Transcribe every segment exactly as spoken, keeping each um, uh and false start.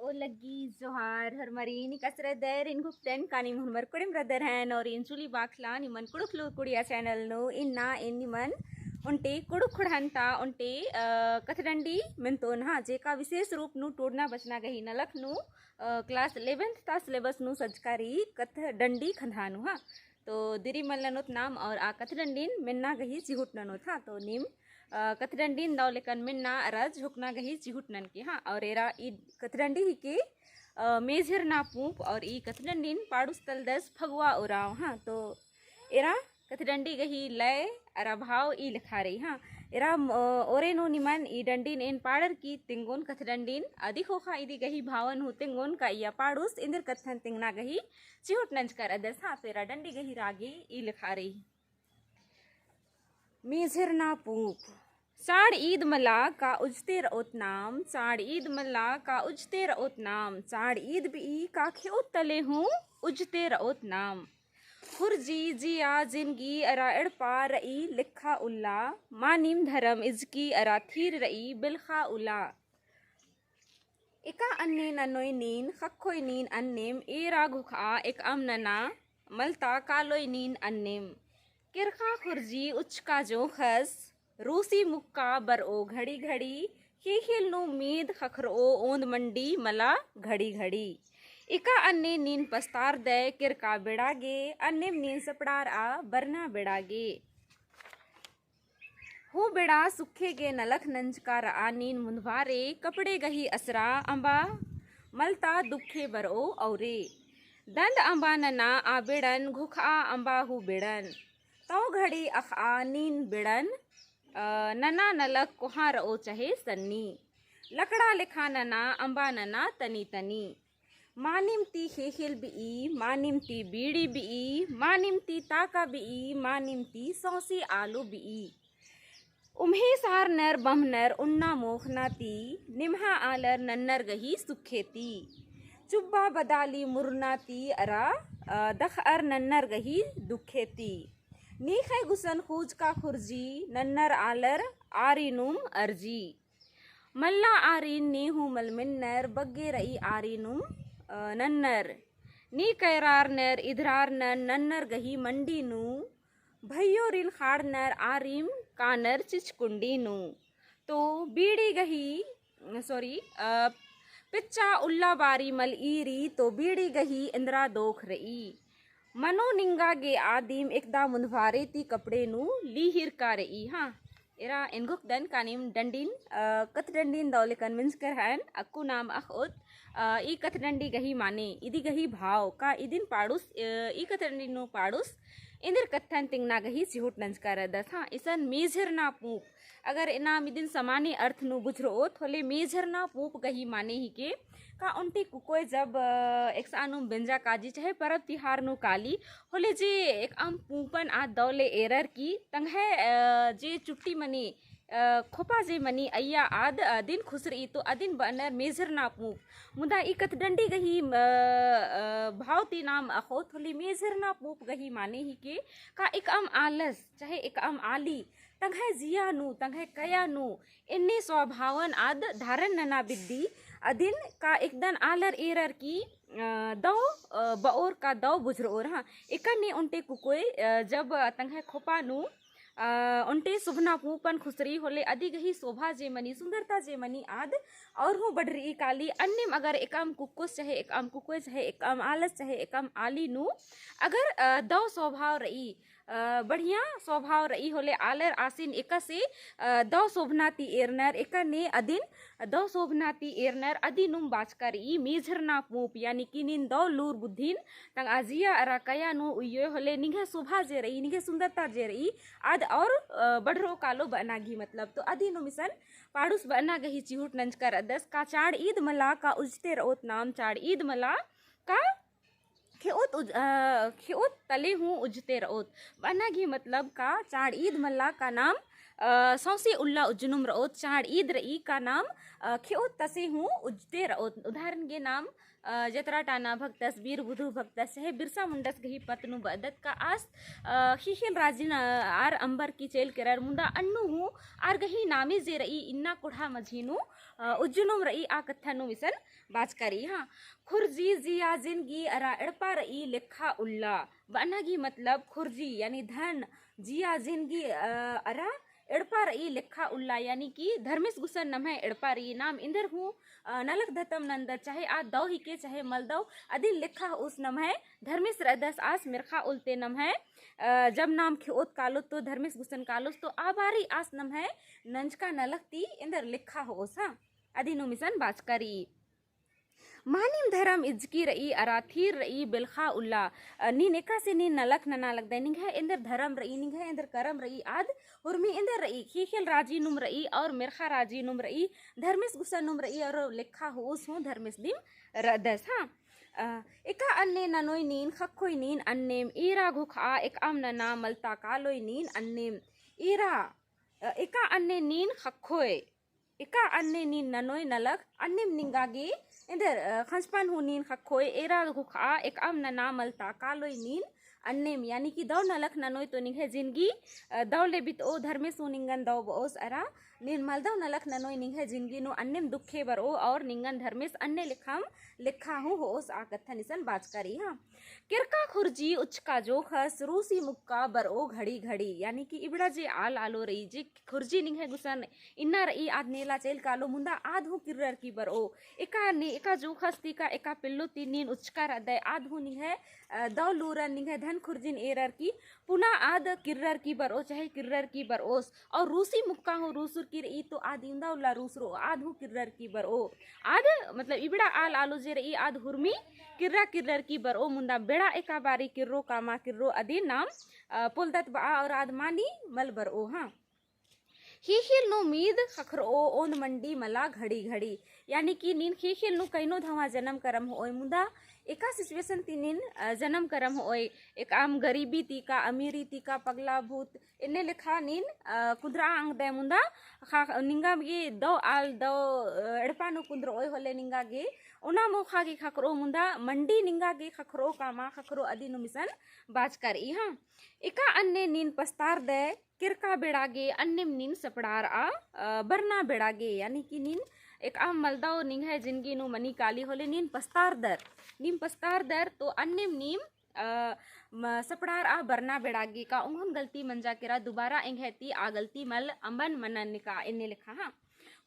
ओ लग्गी जोहार, होरमारिन एकासे रअदर, एन घुकदन का नीम होरमर कुड़िम रअदर हन, और एन चुली बाखला निमन कुँड़ुख़ लूर कुड़िया channel नू। इन्ना एन निमन ओन्टे कुँड़ुख़ ख़ुड़हन ता ओन्टे, अ, कथडंडी मेन्तोन हाँ, जेका विशेष रूप नू टोड़ना बचना गही नलख नू, अ, class eleventh ता syllabus नू सज्जका रई कथडंडी ख़ंदहा नू हाँ। तो दिरी मल ननोत नाम और आ कथडंडीन मेन्ना गही चिहुट ननोत हाँ। तो नीम, अ, कथडंडीन दव लेकन मेन्ना अरा झोकना गही चिहुट ननके हाँ। और एरा ई कथडंडी हिके, अ, मेझरना पूँप और ई कथडंडीन पाड़ुस तलदस फगुआ उराँव हाँ। तो एरा कथडंडी गही लय अरा भाव ई लेखा रई हाँ। एरा, अ, ओरे नू निमन ई डंडीन एन पाड़र की तिंगोन कथडंडीन अदी ख़ोख़ा इदी गही भावन हूँ तिंगोन का इया पाड़ुस इन्दिर कत्थन तिंगना गही चिहुट नंजकर अदस हाँ। तो एरा डंडी गही रागी ई लेखा रई। मेझरना पूँप। चाड़ ईद मला का उजते रओत नाम, चाड़ ईद मला का उजते रओत नाम, चाड़ ईद बिई का खेओत तले हूँ उजते रओत नाम। खुर्जी जिया जिनगी अरा एड़पा रई लेखा उल्ला, मानिम धरम इजकी अरा थीर रई बिलखा उल्ला। एका अन्ने ननोय नीन, ख़क्खोय नीन अन्नेम, एरा घुखआ एकअम नना, मलता कालोय नीन अन्नेम। केरखा खुर्जी उचका जोंख़स, रूसी मुक्का बरओ घड़ी घड़ी, ख़ेख़ेल नू मीद ख़खरओ ओन्द मंडी मला घड़ी घड़ी। एका अन्ने नीन पस्तारदय केरका बेड़ा गे, अन्नेम नीन सपड़ारआ बरना बेड़ा गे। हूँ बेड़ा सुखे गे नलख नंजका रआ नीन मुन्धवारे, कपड़े गही असरा अम्बा मलता दुखे बरओ औरे। दंद अम्बा नना आ बेड़न, घुखआ अम्बा हूँ बेड़न। तौ घड़ी अखआ नीन बेड़न, अ, नना नलख कोहाँ रओ चहे सन्नी। लकड़ा लेखा नना अम्बा नना तनी तनी। मानिम ती ख़ेख़ेल बिई, मानिम ती बीड़ी बिई, मानिम ती ताका बिई, मानिम ती सौंसी आलू बिई। उम्हे सारनर बम्हनर उन्ना मोख़ना ती, निम्हा आलर नन्नर गही सुखे ती। चुब्बा बदाली मुरना ती अरा, अ, दख़अर नन्नर गही दुखे ती। नीख़य गुसन ख़ूजका खुर्जी, नन्नर आलर आरिनुम अर्जी। मल्ला आरिन नीहू मल मेन्नर, बग्गे रई आरिनुम, अ, नन्नर। नी कैरारनर इधरारनर नन्नर गही मंडी नू, भैयोरिन ख़ाड़नर आरिम कानर चिचकुंडी नू। तो बीड़ी गही, sorry, अ, पिच्चा उल्ला बारी मल ईरी, तो बीड़ी गही एन्दरा दोख रई। मनो निंगा गे आदिम एकदा मुन्धवारे ती कपड़े नू लीहिरका रई। हाँ, एरा एन घुखदन का नीम डंडीन, अ, कत्थडंडीन दव लेकन मेंजकर हन, अक्कु नाम अख़ओत, अ, ई कत्थडंडी गही माने, इदी गही भाव, का इदिन पाड़ुस, अ, ई कत्थडंडी नू पाड़ुस, इन्दिर कत्थन तिंगना गही चिहुट नंजकर अदस। हाँ, इसन मेझरना पूँप, अगर एनाम इदिन समाने अर्थ नू बुझरओत होले मेझरना पूँप गही माने हिके का ओन्टे कुकोय जब, अ, एकसआ नू बेंजा काजी चहे परब तिहार नू काली होले जे एकअम पूँपन आद दव ले एरर की तंग्है, अ, जे चुट्टी मनी, अ, खोपा जे मनी अइया आद, अ, अदिन खुसरई तो अदिन बअनर मेझरना पूँप। मुदा ई कत्थडंडी गही, अ, अ, भाव ती नाम अख़ओत होले मेझरना पूँप गही माने हिके का एकअम आलस चहे एकअम आली तंग्है जिया नू, तंग्है कया नू, एन्ने स्वभावन आद धारण नना बिद्दी, अदिन का एकदन आलर एरर की, अ, दव, अ, बओर का दव बुझरओर, हाँ, एकन्ने ओन्टे कुकोय, अ, जब तंग्है खोपा नू, अ, ओन्टे सुभना पूँपन खुसरी होले अदी गही शोभा जे मनी, सुंदरता जे मनी आद, और हूँ बढ़रई काली, अन्नेम अगर एकअम कुकोस चहे एकअम कुकोय चहे एकअम आलस चहे एकअम आली नू, अगर, अ, दव स्वभाव रई, अ, बढ़िया स्वभाव रई होले आलर आसिन एकासे, अ, दव सोभना ती एरनर, एकन्ने अदिन दव सोभना ती एरनर अदिनुम बाचका रई मेझरना पूँप, यानी कि नीन दव लूर बुद्धिन तंगआ जिया अरा कया नू उइयोय होले निंग्है सोभा जे रई, निंग्है सुंदरता जे रई, आद और, अ, बढ़रो कालो बअना गही मतलब। तो अदिनुम इसन पाड़ुस बअना गही चिहुट नंजकर अदस का चाड़ ईद मला का उजते रओत नाम, चाड़ ईद मला का खेओत उज-, अ, खेओत तले हूँ उजते रओत। बअना गही मतलब का चाड़ ईद मला का नाम, अ, सौंसे उल्ला उज्जनुम रओत, चाड़ ईद रई का नाम, अ, खेओत तसे हूँ उज्जते रओत। उदाहरण गे नाम, अ, जतरा टाना भगतस, बीर बुधु भगतस, चाहे बिरसा मुंडस गही पत्त नू बअदत का आस, अ, ख़ेख़ेल राजिन, अ, आर अम्बर की चेल केरर मुंदा अन्नु हूँ आर गही नामे जे रई इन्ना कोड़हा मझी नू, अ, उज्जनुम रई आ कत्था नू मिसन बाचका रई। हाँ, खुर्जी जिया जिनगी अरा एड़पा रई लेखा उल्ला। बअना गी मतलब खुर्जी यानी धन, जिया जिनगी, अ, अरा एड़पा रई लेखा उल्ला, यानी कि धर्मेस गुसन नम्है एड़पा रई। नाम एन्देर हूँ, अ, नलख धतम नन्दर, चाहे आ दौ हिके चाहे मल दौ, अदिन लेखा होओस नम्है धर्मेस रअदस आस मेर्ख़ा उल्ला ती नम्है, अ, जब नाम खेओत कालोत तो धर्मेस गुसन कालोस तो आ बारी आस नम्है नंजका नलख ती एन्देर लेखा होओस, हाँ, अदिन हूँ मिसन बाचका रई। मानिम धरम इजकी रई अरा थीर रई बेलखा उल्ला। अ, नीन एकासे नीन नलख नना लगदय, निंग्है एन्देर धरम रई, निंग्है एन्देर करम रई, आद हुरमी एन्देर रई, ख़ेख़ेल राजी नुम रई और मेर्ख़ा राजी नुम रई, धर्मेस गुसन नुम रई और लेखा होओस हूँ धर्मेस दिम रअदस, हाँ। अ, एका अन्ने ननोय नीन, ख़क्खोय नीन अन्नेम, एरा घोखआ एकअम नना मलता कालोय नीन अन्नेम, एरा, अ, एका अन्ने नीन ख़क्खोय, एका अन्ने नीन ननोय नलख अन्नेम निंगा गे एन्देर, अ, ख़ंजपन हूँ नीन ख़क्खोय, एरा घोखआ एकअम नना मलता कालोय नीन अन्नेम, यानी कि दौ नलख ननोय तो निंग्है जिनगी, अ, दौ ले बितओ, धर्मेस हूँ निंगन दौ बओस अरा नीन मलदौ नलख ननोय निंग्है जिनगी नू अन्नेम दुखे बरओ और निंगन धर्मेस अन्ने लेखम लेखा हूँ होओस आ कत्थन इसन बाचका रई, हाँ। केरका खुर्जी उचका जोखस रूसी मुक्का बरओ घड़ी घड़ी, यानी कि इबड़ा जे आल आलो रई जे खुर्जी निंग्है गुसन इन्ना रई आद नेला चेल कालो मुन्दा आद हूँ किर्रर की बरओ। एका ने, एका जोखस ती का एका पेल्लो ती नीन उचका रअदय आद हूँ निंग्है, अ, दौ लूरन निंग्है धन खुर्जिन एरर की पुना आद किर्रर की बरओ चाहे किर्रर की बरओस। और रूसी मुक्का हूँ रूसुर की रई तो आद इवंदा उल्ला रूसरो आद हूँ किर्रर की बरओ। आद मतलब इबड़ा आल आलो जे रई आद हुरमी किर्रा किर्रर की बरओ मुन्दा बेड़ा एका बारी किर्रो कामा किर्रो अदिन नाम, अ, पोलदत बआ और आद मानी मल बरओ, हाँ। ख़ेख़ेल नू मीद ख़क्खरओ ओन्द मंडी मला घड़ी घड़ी। यानी कि नीन ख़ेख़ेल नू कइनो धवा जनम करम होओय मुन्दा एका situation ती नीन, अ, जनम करम होओय, एकअम गरीबी ती का, अमीरी ती का, पगला भूत, एन्ने लेखा नीन, अ, कुन्दरा अंगदय मुन्दा, खा-, निंगा गे दौ आल दौ, अ, एड़पा नू कुन्दरओय होले निंगा गे, ओना मोखा गे ख़क्खरओ मुन्दा, मंडी निंगा गे ख़क्खरओ कामा, ख़क्खरओ अदिन हूँ मिसन बाचका रई, हाँ। एका अन्ने नीन पस्तारदय, केरका बेड़ा गे अन्नेम नीन सपड़ारआ, अ, बरना बेड़ा गे, यानी कि नीन एकअम मलदौ निंग्है जिनगी नू मनी काली होले नीन पस्तारदर, नीम पस्तारदर तो अन्नेम नीम, अ, म-, सपड़ारआ बरना बेड़ा गे का ओंगोन गलती मंजा केरा दुबारा एंग्है ती आ गलती मल अम्बन मनन का एन्ने लेखा, हाँ।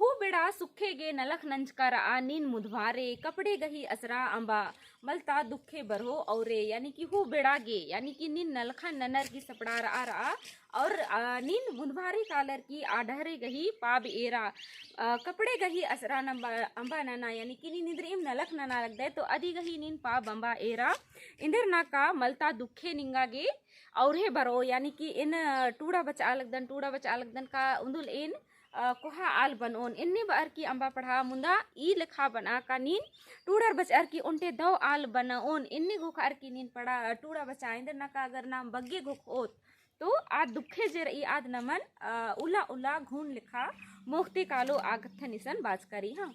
हू बेड़ा सुखे गे नलख नंजका रआ नीन मुधवारे, कपड़े गही असरा अम्बा मलता दुखे बरओ औरे, यानी कि हू बेड़ा गे, यानी कि नीन नलखन ननर की सपड़ारआ रआ, और, अ, नीन मुधवारे कालर की आ डहरे गही पाब एरा, अ, कपड़े गही असरा नम्बा, अम्बा नना, यानी कि नीन इन्द्रिइम नलख नना लगदय, तो अदी गही नीन पाब अम्बा एरा, इन्देर ना का मलता दुखे निंगा गे, औरे बरओ, यानी कि एन टूड़ा बचआ लगदन, टूड़ा बचआ लगदन का उन्दुल एन, अ, कोहा आल बनओन, एन्ने बअर की अम्बा पड़हा मुन्दा ई लेखा बना का नीन टूड़र बचअर की ओन्टे दौ आल बनओन, एन्ने घोखअर की नीन पड़ा, टूड़ा बचआ इन्देर ना का अगर नाम बग्गे घोखओत, तो आ दुखे जे रई आद नमन, अ, उला उला घून लेखा मोखते कालो आ कत्थन इसन बाचका रई, हाँ।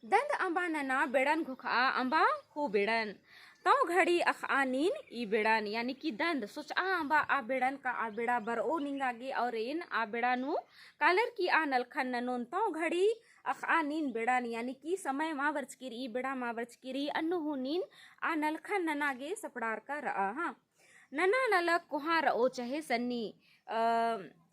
दंद अम्बा नना बेड़न घोखआ अम्बा हू बेड़न। तौ घड़ी अखआ नीन ई बेड़न, यानी कि दंद सोचआ अम्बा आ बेड़न का आ बेड़ा बरओ निंगा गे और एन आ बेड़ा नू कालर की आ नलखन ननोन। तौ घड़ी अखआ नीन बेड़न, यानी कि समय मा बरचकी रई, बेड़ा मा बरचकी रई, अन्नु हूँ नीन आ नलखन नना गे सपड़ारका रआ, हाँ। नना नलख कोहा रओ चाहे सन्नी, अ,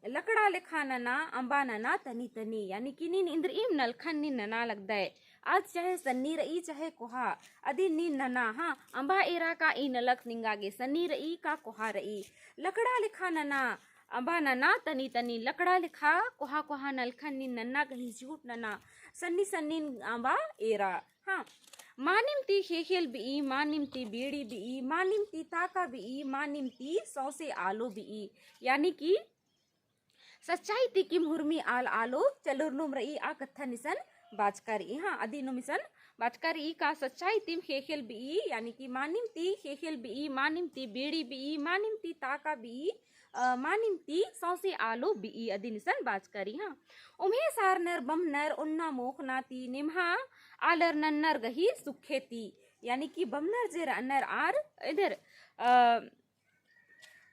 लकड़ा लेखा नना, अम्बा नना तनी तनी, यानी कि नीन इन्द्रिइम नलखन नीन नना लगदय। आद चाहे सन्नी रई चाहे कोहा, अदिन नीन नना, हाँ, अम्बा एरा का ई नलख निंगा गे सन्नी रई का कोहा रई। लकड़ा लेखा नना, अम्बा नना तनी तनी, लकड़ा लेखा कोहा कोहा नलखन नीन नना गही झूठ नना, सन्नी सन्नी अम्बा एरा। हाँ, मानिम ती ख़ेख़ेल बिई, मानिम ती बीड़ी बिई, मानिम ती ताका बिई, मानिम ती सौंसे आलो बिई। यानी कि सच्चाई ती किम हुरमी आल आलो चलुरनुम रई आ कत्थन इसन बाचका रई। हाँ, अदिनुम इसन बाचका रई का सच्चाई तिम ख़ेख़ेल बिई, यानी कि मानिम ती ख़ेख़ेल बिई, मानिम ती बीड़ी बिई, मानिम ती ताका बिई, अ, मानिम ती सौंसे आलो बिई, अदिन इसन बाचका रई। हाँ, उम्हे सारनर बम्हनर ओन्ना मोख़ना ती निम्हा आलर नन्नर गही सुखे ती, यानी कि बम्हनर जे रअनर आर एन्देर, अ,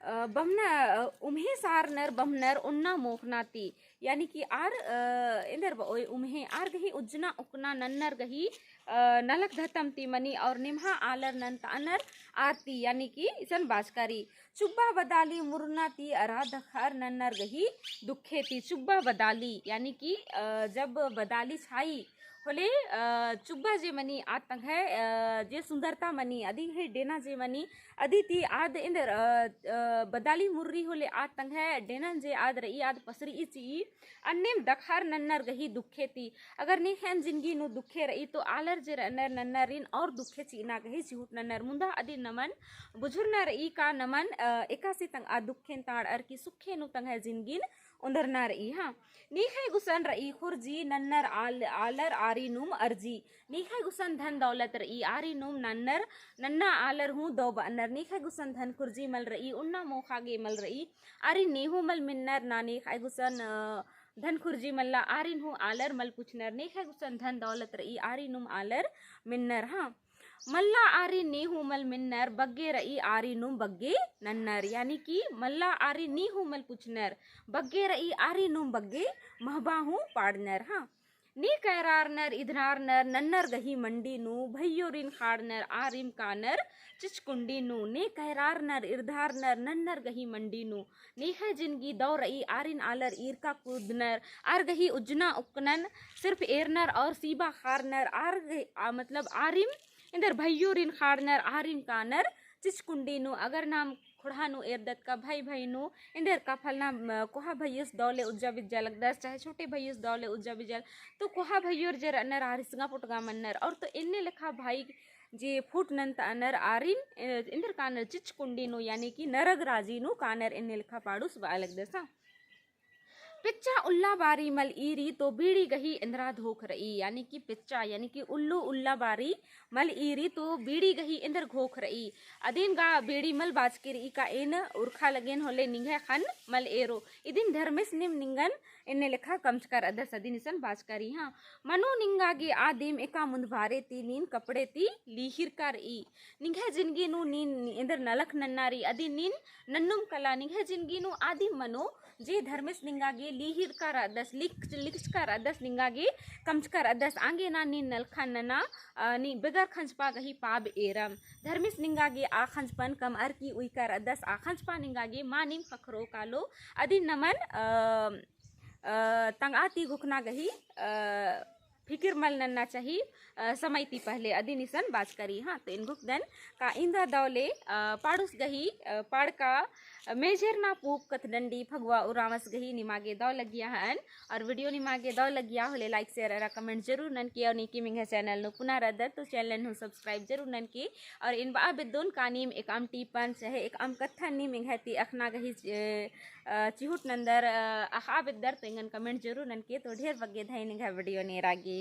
अ, बम्हना, अ, उम्हे सारनर बम्हनर ओन्ना मोख़ना ती, यानी कि आर, अ, एन्देर बओय उम्हे आर गही उज्जना उक्कना नन्नर गही, अ, नलख धतम ती मनी और निम्हा आलर नन्तअनर आर ती, यानी कि इसन बाचका रई। चुब्बा बदाली मुर्रना ती अरा दखअर नन्नर गही दुखे ती। चुब्बा बदाली, यानी कि, अ, जब बदाली छाई होले, अ, चुब्बा जे मनी आद तंग्है, अ, जे सुन्दरता मनी, अदी गही डेना जे मनी, अदी ती आद एन्देर, अ, अ, बदाली मुर्री होले आद तंग्है डेनन जे आद रई, आद पसरी चिई, अन्नेम दखअर नन्नर गही दुखे ती। अगर नीख़ैन जिनगी नू दुखे रई, तो आलर जे रअनर नन्नरिन और दुखे चिअना गही चिहुट नन्नर। मुन्दा अदिन नमन बुझुरना रई का नमन, अ, एकासे तंगआ दुखेन ताड़अर की सुखे नू तंग्है जिनगीन ओन्दरना रई। हाँ, नीख़ै गुसन रई खुर्जी नन्नर आल-, आलर आरिनुम अर्जी। नीख़ै गुसन धन दौलत रई आरिनुम नन्नर, नन्ना आलर हूँ दौ बअनर। नीख़ै गुसन धन खुर्जी मल रई, ओन्ना मोख़ा गे मल रई, आरिन नीहू मल मिन्नर। ना नीख़ै गुसन, अ, धन खुर्जी मल्ला आरिन हूँ आलर मल पुछनर। नीख़ै गुसन धन दौलत रई आरिनुम आलर मिन्नर। हाँ, मल्ला आरिन नीहू मल मिन्नर, बग्गे रई आरिनुम बग्गे नन्नर। यानी कि मल्ला आरिन नीहू मल पुछनर, बग्गे रई आरिनुम बग्गे महबा हूँ पाड़नर। हाँ, नी कैरारनर इधरारनर नन्नर गही मंडी नू, भैयोरिन खाड़नर आरिम कानर चिचकुंडी नू। नी कैरारनर इरधारनर नन्नर गही मंडी नू। नीख़ै जिनगी दौ रई आरिन आलर ईरका कुदनर, आर गही उज्जना उक्कनन सिर्फ एरनर और सीबा खारनर, आर गही, आ, मतलब आरिम एन्देर भैयोरिन खाड़नर आरिम कानर चिचकुंडी नू। अगर नाम ख़ोंड़हा नू एरदत का भई भई नू एन्देर का फलना, म, कोहा भैयोस दौ ले उज्जा बिज्जा लगदस, चाहे छोटे भैयोस दौ ले उज्जा बिज्जा, तो कोहा भैयोर जे रअनर आर हिसगा पोटगा मन्नर। और तो एन्ने लेखा भाई जे फूट नन्तअनर आरिन, ए, एन्देर कानर चिचकुंडी नू, यानी कि नरग राजी नू कानर एन्ने लेखा पाड़ुस बआ लगदस। हाँ। पिच्चा उल्ला बारी मल ईरी तो बीड़ी गही एन्दरा धोख रई, यानी कि पिच्चा, यानी कि उल्लू उल्ला बारी मल ईरी तो बीड़ी गही एन्देर घोख रई। अदिन गा बीड़ी मल बाचकी रई का एन उरखा लगेन होले निंग्है ख़न्न मल एरो। इदिन धर्मेस नीम निंगन एन्ने लेखा कमचका रअदस, अदिन इसन बाचका रई। हाँ, मनो निंगा गे आदिम एका मुन्दभारे ती नीन कपड़े ती लीहिरका रई। निंग्है जिनगी नू नीन एन्देर नलख नन्ना रई, अदिन नीन नन्नुम कला। निंग्है जिनगी नू आदिम मनो जे धर्मेस निंगा गे लीहिरका रअदस, लिख-, लिखचका रअदस, निंगा गे कमचका रअदस, आंगे ना नीन नलखन नना, अ, नी बेगर खंजपा गही पाब एरम। धर्मेस निंगा गे आ खंजपन कमअर की उइका रअदस, आ खंजपा निंगा गे मानिम ख़क्खरो कालो। अदिन नमन, अ, अ, तंगआ ती घोखना गही, अ, फिकिर मल नन्ना चाही, अ, समय ती पहले, अदिन इसन बाचका रई। हाँ, तो एन घोखदन का इन्दा दौ ले, अ, पाड़ुस गही, अ, पाड़का, अ, मेझेरना पूप कथडंडी फगुआ उराँवस गही निमा गे दौ लगिया हअन। और video निमा गे दौ लगिया होले like, share अरा comment जरूर ननके। और नीकिम एंग्है channel नू पुना रअदर तो channel नू subscribe जरूर ननके। और एन बआ बेद्दोन का नीम एकअम टीपन चाहे एकअम कत्थन नीम एंग्है ती अख़ना गही, अ, अ, चिहुट नन्दर, अ, अख़आ बेद्दर तो एंगन comment जरूर ननके। तो ढेर बग्गे धैन एंग्है video नू एरा गे।